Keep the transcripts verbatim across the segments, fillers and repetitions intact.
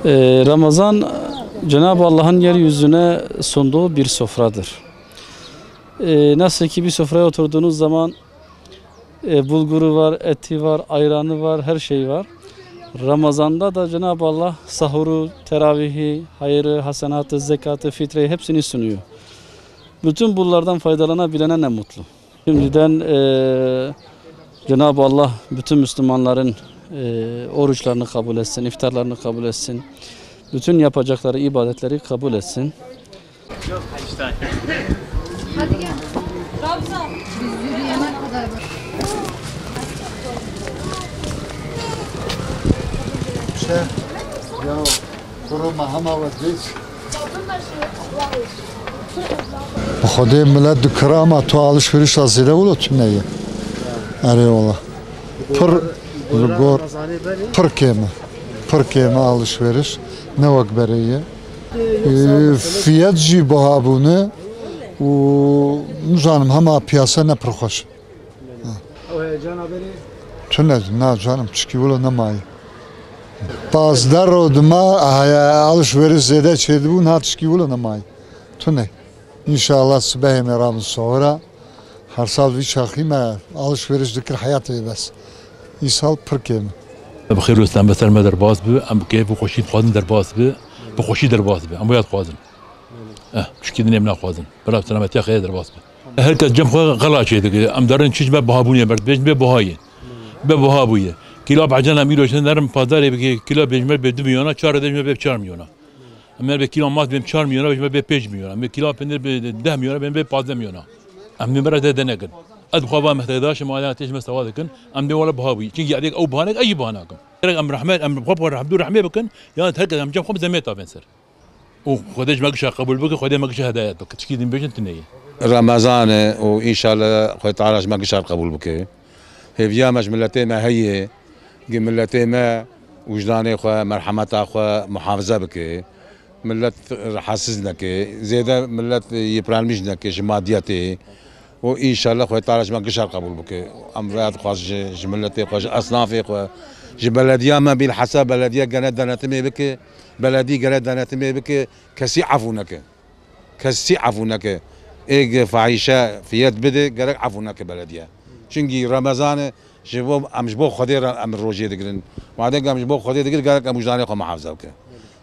Ee, Ramazan, Cenab-ı Allah'ın yeryüzüne sunduğu bir sofradır. Ee, nasıl ki bir sofraya oturduğunuz zaman, e, bulguru var, eti var, ayranı var, her şey var. Ramazan'da da Cenab-ı Allah sahuru, teravihi, hayırı, hasenatı, zekatı, fitreyi hepsini sunuyor. Bütün bunlardan faydalanabilene ne mutlu. Şimdiden, e, Cenab-ı Allah bütün Müslümanların, e, oruçlarını kabul etsin, iftarlarını kabul etsin. Bütün yapacakları ibadetleri kabul etsin. Hadi gel. Biz yürüyene kadar bak. Şey, ya, kuru mahama ve biz. Xwedê millet dikira ama tu alişverişa zêde wilo tune ye. Erê wala. Pir li gor, pir kêm e. Pir kêm e alişveriş. Ne wek berê ye. Ee, fiyat jî biha bûne û nizanim hema piyasa ne pir xweş. Ew heyecana berê? Tune, na canim, tişkî wilo nemaye. Pazdeh ro dima, heye, alişveriş zêde çêdibû, niha tişkî wilo nemaye. Tune. Înşallah sibehê me rabin sohora. Her sal vî çaxî me alişveriş dikir heyatê bes. Îsal pir kêm e. Bi xêr û selamet ser me derbas bi, em bi keyf û xweşî dixwazin derbas bi, bi xweşî derbas bi. Em waya dixwazin. Eh, çikî din em naxwazin. Bila bi selametiya xêrê derbas bi. Her kes cem xwe xela çê dike. Em derin çi ji me bihabûnê ber dibêjin bê bihayê. Bê biha bûye. Kîla behcena mîro şin derin pazarê bike, kîla bêjme bê du milyona, çar dêjme bê çar milyona. Em ê bê kîla mas bêm çar milyona, bêjme bê pênc milyona. Em ê kîla penîr bê deh milyona, bêm bê pazdeh milyona. Em dê bera de denekin. Ez xwe va mehteda şima ya têj me sewa dikin. Em dê wala biha bûye. Çinkî edêk ew bihanek, ez jî biha nakim. Gerek em rehmet, em xwe bi xwe rehmet û rehmê bikin. Ya her kes em cem xwe bi zemê tavên ser. û Xwedê ji me gişa qebûl bike, Xwedê me gişa hedayet bike. Tişkî din bêjin tune ye. Remezan e û înşallah Xwedê Teala ji me gişa qebûl bike. Hêviya me ji miletê me heye, gi miletê me wijdanê xwe, merhemeta xwe muhafaza bike. Milet rahatsiz neke, zêde milet yıpranmış neke ji madiyetê. û înşallah Xwedê Teala ji me gişar qebûl bike. Em vêya dixwazin ji, ji miletê xwe, ji esnafê xwe, ji belediya me, bîlhesa belediye gene denetimê bike. Beledî gene denetimê bike, kesî efû neke. Kesî efû neke. Ê ge fahîşe fiyet bide, gerek efû neke belediye. Çinkî Remezan e, ji bo, em ji bo Xwedê re em rojê digirin. Madem em ji bo Xwedê digirin, gerek em wijdanê xwe muhafaza bike.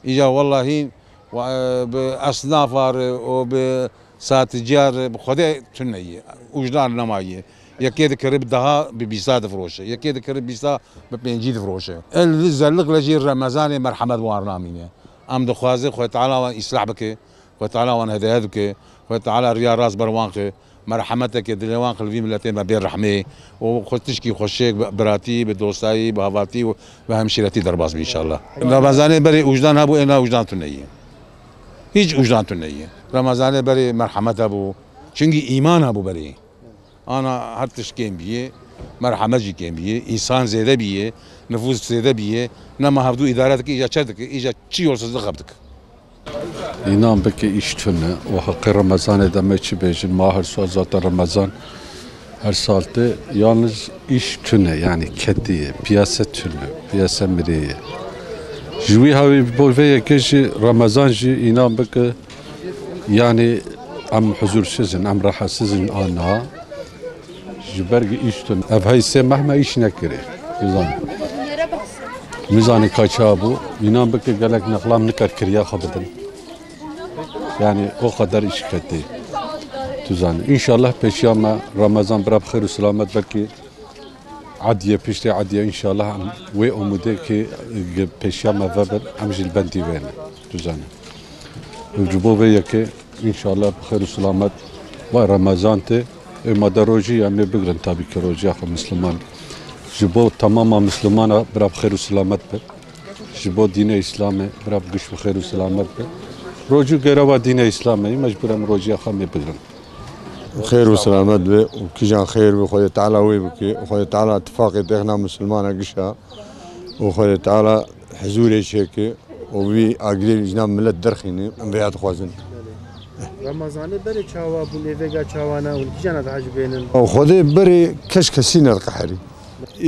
Îca wellahî, we, e, bi esnafa re û bi Saticiya re bi Xwedê tune ye. Wijdan nemaye. Yekê dikire bi deha bi bîsta difiroşe. Yekê dikire bîsta bi pêncî difiroşe. El li zelliq le jî Remezanê merhemet wan namîne. Em dixwazin Xwedê Teala wan îslah bike. Xwedê Teala wan hedayet bike. Xwedê Teala riya rast ber wan xe. Merhemeteke dilê wan xe li vî miletê me bê rehmê. û xwe tişkî xweşik, bi biratî, bi dostayî, bi havatî û bi hemşîretî derbas be înşallah. Remezanê berê wijdan hebû, êna wijdan tune ye. Hîç wijdan tune ye. Remezanê berê merhemet hebû. Çinkî îman hebû berê. Ana her tişt kêm bîye, merhemet jî kêm bîye, însan zêde bîye, nifûs zêde bîye. Nema hevdû îdare dike, îca çer dike, îca çi yolsuzluk xebitike. Înan bike îş tune û heqê Remezanê de me çi bêjin, ma her sal zaten Remezan her sal tê, yalnız îş tune, yanî ketî ye, piyase tune, piyase mirê ye. Ji wî hawî bo vê yekê jî Remezan jî înan bike, yanî em huzûrsiz in, em rehetsiz in a niha. Ji ber gi îş tune. Ev hey sê meh me îş nekirê. Nizan. Nizanî ka çawa bû. Înan bike gelek nexlam nikar kiriya xwe bidin. Yani o kadar îş ketî. Tu zanî. Înşallah pêşiya me Ramazan bira bi xêr û selamet belkî Ediye, piştê Ediye înşallah em wê umudê ki, e, pêşiya me vebin, em jî li bendî wê ne. Tu zanî. Û ji bo vê yekê înşallah bi xêr û selamet Vay Remezan tê, ê ma de rojî em ê bigirin tabii ki rojiya xwe Misliman. Ji bo temama Mislimana bira bi xêr û selamet be. Ji bo dînê Îslamê bira bi giş bi xêr û selamet be. Rojî gereva dînê Îslamê, me ji bo em rojiya xwe em ê bigirin. Xêr û selamet be û kijan xêr be, Xwedê Teala wê bike, Xwedê Teala tifaqê têxna Mislimana gişa û Xwedê Teala hizûrê çêke. û vî agirê ji nav milet derxîne, em vêya dixwazin. Remezanê berê çawa bûn, ê vêga çawa ne, hûn kîjan re dihecibênin? Xwedê berê kes kesî nediqeherî.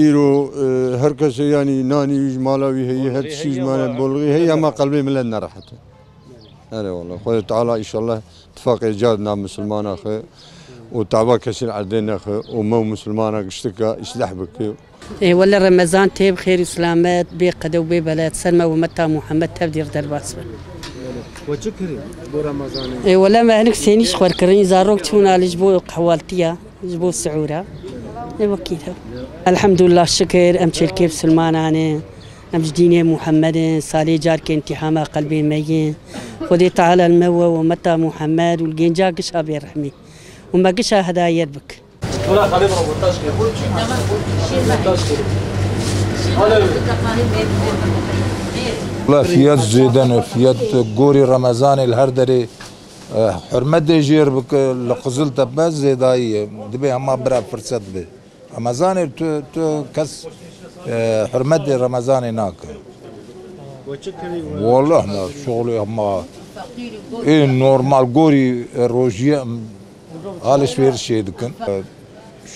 Îro, e, her kesê, yanî nanî wî ji mala wî heye, her tiştî ji mala bolxî heye, hema qelbê milet nerehet e. Erê wele. Xwedê Teala înşallah tifaqê ca di nav misilmana xwe û tava kesî li erdê nexe û me û misilmana giştika îsleh bike. Ê wele Remezan tê bi xêr û silamet, bê qede û bê bela, ser me û ummeta Muhammed tev dîr derbas be. We çi kirî bo Remezanê? Ê wele me hinek sênî ji xwe kirin, zarok çûn alî ji bo qehwaltiya, ji bo sihûra. Ê wekî de. Elhamdulillah, şikir, em çêlkê misilmanan in, em ji dînê Muhammed in, salê carkê întîhama qelbê me ye. Xwedê Teala li me we û ummeta Muhammed û li gênca gişa bê rehmî û me gişa hedayet bik. Wala fiyat zêde ne, fiyat gorî Remezanê li her derê, e, hurmetê jêr bike, li Qiziltepe zêdayî ye. Dibê hema bira firset be. Remezanê tu, tu kes, e, hurmetê Remezanê nake. Wallah me şoxlê hema ê normal gorî, e, rojiyê em alişverişê dikin. E,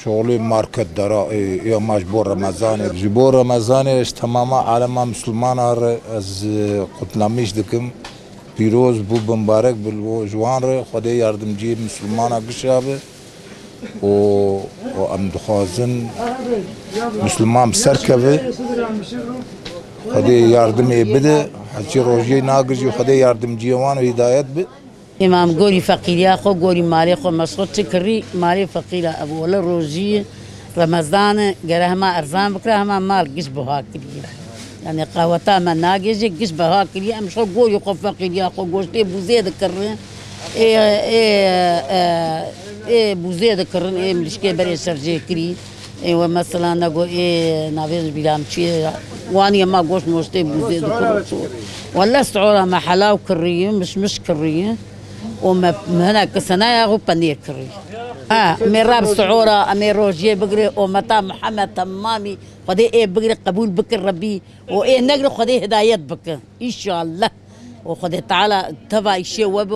şoxlê market dera ê, ê hema ji bo Remezanê. Ji bo Remezanê ji temama alema Misilmana re ez, e, qutlamîş dikim. Pîroz bû, bimbarek bi ji wan re. Xwedê yardimciyê Misilmana gişa be. û, û em dixwazin Misliman bi ser keve, Xwedê yardimê bide, heçî rojiyê nagir jî Xwedê yardimciyê wan û hidayet bi. Îmam gorî feqîriya xwe, gorî malê xwe meşxul çi kirî, malê feqîra ev wele rojî Remezan e, gere hema erzan bikira, hema mal giş buha kiriye. Yani qaweta me nagêje, giş beha kiriye, em ji xwe gorî xwe feqîriya xwe goştê bûzê dikirin. Ê, ê, e, ê bûzê dikirin, ê milişkê berê şerjê kirî. Ê we mesela nego ê navê ji bîra min çi ye, wanî ema goşt moştê bûzê dikirin. Wele siora me helaw kirî, mişmiş kirî. Û me, me hinek kisenaya xwe penêr kirî. Ha, me rab siora, em ê rojiyê bigirê, û meta Muhammed temamî, Xwedê ê bigire qebûl bike Rebî. û ê negre Xwedê hidayet bike. Înşallah. Û Xwedê Teala teva îşê we bi.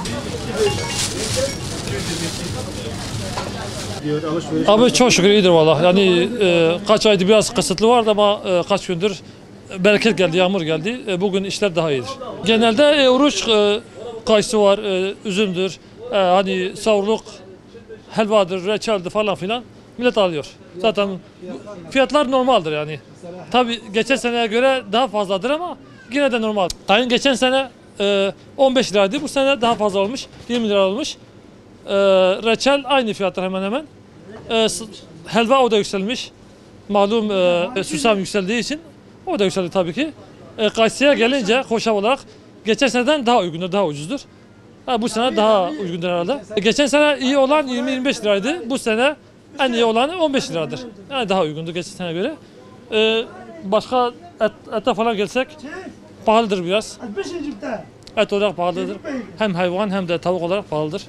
Abi çok şükür iyidir valla. Yani, e, kaç aydır biraz kısıtlı vardı ama, e, kaç gündür bereket geldi, yağmur geldi. E, bugün işler daha iyidir. Genelde, e, oruç, e, kayısı var, e, üzümdür. E, hani savruluk helvadır, reçeldir falan filan. Millet alıyor. Zaten fiyatlar normaldir yani. Tabii geçen seneye göre daha fazladır ama yine de normal. Tahin geçen sene, e, on beş liraydı. Bu sene daha fazla olmuş. yirmi lira olmuş. E, reçel aynı fiyattır hemen hemen. E, s-, helva o da yükselmiş. Malum, e, susam yükseldiği için o da yükseldi tabii ki. E, kayısıya gelince hoşaf olarak geçen seneden daha uygundur, daha ucuzdur. Ha, bu sene daha uygundur herhalde. E, geçen sene iyi olan yirmi yirmi beş liraydı. Bu sene en iyi olanı on beş liradır. Yani daha uygundur geçen seneye göre. E, başka et, ete falan gelsek pahalıdır biraz. Et olarak pahalıdır. Hem hayvan hem de tavuk olarak pahalıdır.